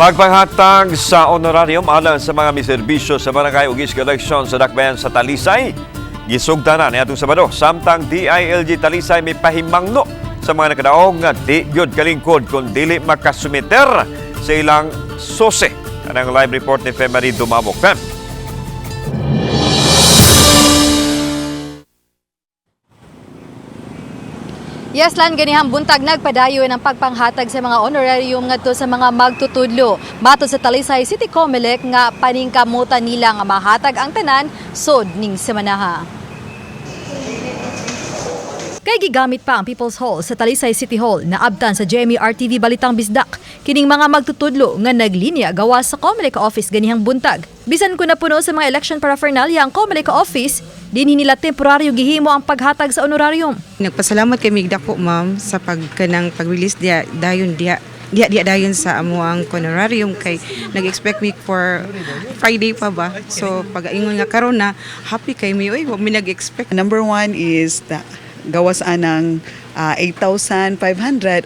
Pagpanghatag sa honorarium alang sa mga miserbisyo sa barangay ug election sa Dakbayan sa Talisay, gisugdan na niadtong Sabado. Samtang DILG Talisay may pahimangno sa mga nakadaog nga di gyud kalingkod kung dili makasumiter sa ilang susi. Anang live report ni Femery Dumabok. Fem. Yes, Lan, ganihang buntag nagpadayon ang pagpanghatag sa mga honorarium ngadto sa mga magtutudlo. Matod sa Talisay City Comelec nga paningkamutan nila nga mahatag ang tanan sod ning semanaha. Kay gigamit pa ang People's Hall sa Talisay City Hall na abtan sa GMA RTV Balitang Bisdak. Kining mga magtutudlo nga naglinya gawas sa Comelec office ganihang buntag. Bisan kun napuno sa mga election paraphernalia ang Comelec office, dinhi nila temporaryo gihimo ang paghatag sa honorarium. Nagpasalamat kami dako, ma'am, sa pagkanang pag-release diya dayon diya diya diya dayon sa amo ang honorarium kay nag-expect me for Friday pa ba. So pag ingon nga karon na, happy kay mi, oy, wa mi nag-expect. Number one is the gawas anang 8,500.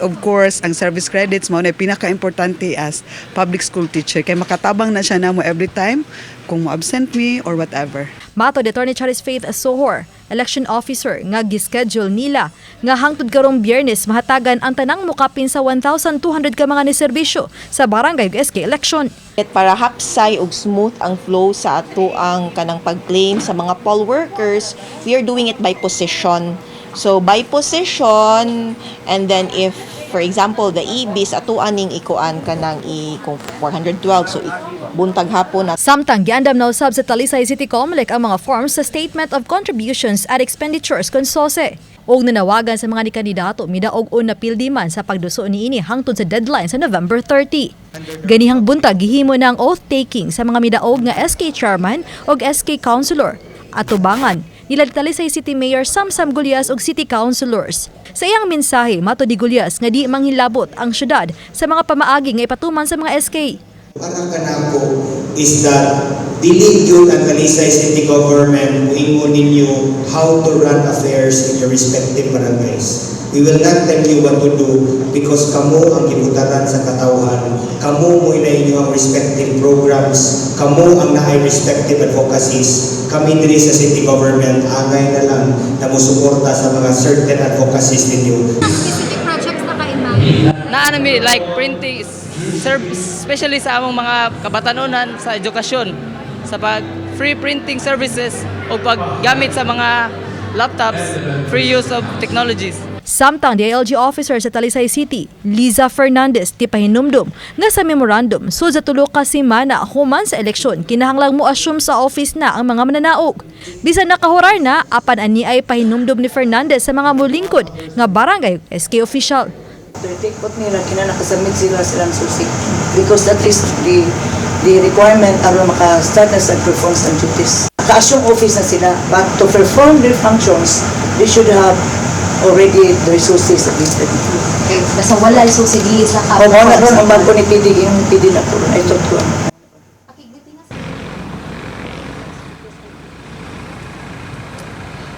Of course, ang service credits mao na pinaka-importante as public school teacher kay makatabang na siya namo every time kung mo-absent me or whatever. Matod ni Attorney Charis Faith Sohor, election officer nga gischedule nila nga hangtod karong Biyernes mahatagan ang tanang mukapin sa 1,200 ka mga niserbisyo sa barangay ug SK election. At para hapsay og smooth ang flow sa ato ang kanang pag-claim sa mga poll workers, we are doing it by position. So by position, and then if, for example, the EBs ato aning ikuan kanang i kung 412, so buntag hapon na. Samtang giandam na usab sa Talisay City Comelec ang mga forms sa Statement of Contributions and Expenditures kon SOCE. Og nanawagan sa mga ni kandidato midaog o napildi man sa pagduso niini hangtod sa deadline sa November 30. Ganihang buntag gihimo na ang oath taking sa mga midaog nga SK chairman ug SK councilor. Atubangan nila Talisay City Mayor Samsam Gullas ug City Councilors. Sa iyang mensahe, mato di Gullas nga di manghilabot ang syudad sa mga pamaagi nga ipatuman sa mga SK. Ang kanako is that dili gyud ang Talisay City Government moingon ninyo how to run affairs in your respective barangays. We will not tell you what to do because kamo ang gibutaran sa katawhan, kamo mo na inyo ang respective programs, kamo ang naay respective advocacies. Kami diri sa city government angay na lang na mosuporta sa mga certain advocacies ninyo. Specific projects na ka in mind? Naa nami like printing especially sa among mga kabatanunan sa edukasyon sa pag free printing services o paggamit sa mga laptops, free use of technologies. Samtang DILG officer sa Talisay City, Liza Fernandez, ti pahinumdum nga sa memorandum sud sa tulo ka semana human sa eleksyon kinahanglang mo assume sa office na ang mga mananaog. Bisan nakahurar na, apan ani ay pahinumdum ni Fernandez sa mga mulingkod nga barangay SK official. Take note nila, kina nakasubmit sila silang susi. Because that is the requirement aron maka-start na sa perform sa duties. Naka-assume office na sila, but to perform their functions, they should have already the resources submitted. Okay, basta wala susi dili sa O mo na ron, ang bago ni PD, yung PD na po ron, ay totoo.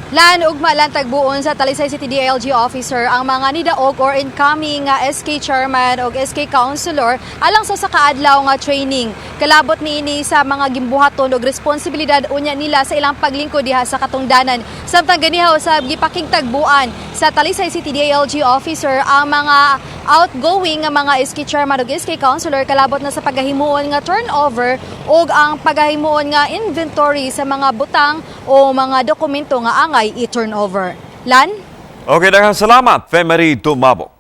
Lan ugma lang tagbuon sa Talisay City DILG officer ang mga nidaog or incoming nga SK chairman o SK councilor alang sa kaadlaw nga training. Kalabot niini sa mga gimbuhaton og responsibilidad unya nila sa ilang paglingkod diha sa katungdanan. Samtang ganihaw sa gipakigtagbuan sa Talisay City DILG officer ang mga outgoing nga mga SK chairman ug SK councilor kalabot na sa paghahimuon nga turnover ug ang paghahimuon nga inventory sa mga butang o mga dokumento nga angay i-turnover. Lan? Okay, daghang salamat, Femery Tumabok.